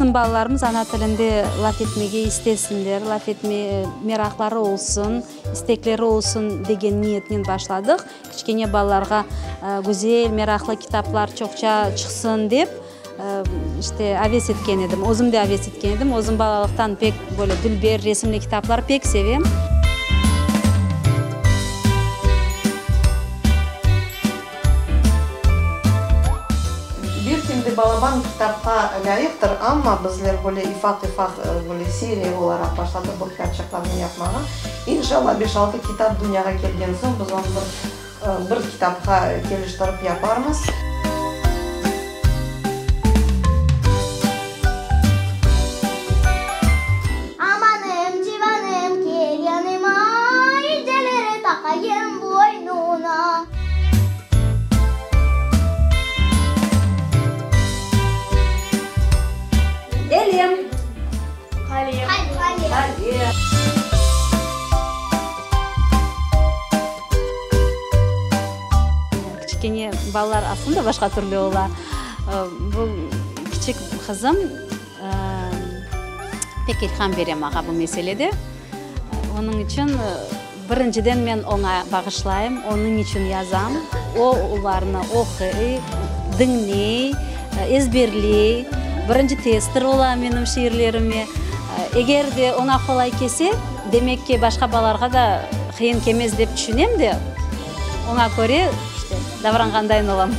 Bizim balalarımız ana tilinde laf etmege istesinler, laf etme meraqları olsun, istekleri olsun degen niyetnen başladıq. Kiçkene balalarğa güzel, meraqlı kitaplar çoqça çıqsın dep, işte, aves etken edim. Özüm de aves etken edim. Özüm balalıqtan pek böyle dülber resimli kitaplar pek sevem. Belki de balaban kitapqa lâyıqtır, amma bizler böyle ifaq-ifaq böyle seriya olaraq başladıq bu kitapçıqlarnı yapmağa. İnşallah, beş-altı kitap dünyağa kelgen soñ biz onı bir bir kitapqa keliştirip yaparmız. Amanım, civanım, kel yanıma, İnceleri taqayım boynuna. Elem. Qalem. Qalem. Kiçkene balalar aslında başqa türlü ola. Bu kiçik qızım pek ilham bere maña bu meselede. Onıñ içün birinciden men oña bağışlayım, onıñ içün yazam. O, olarnı oquy, diñley, ezberley. Birinci tester ola menim şiirlerime. Eger de oña qolay kelse, demek ki, başqa balalarğa da qıyın kelmez dep tüşünem de, oña köre, işte, davranğandayın olam.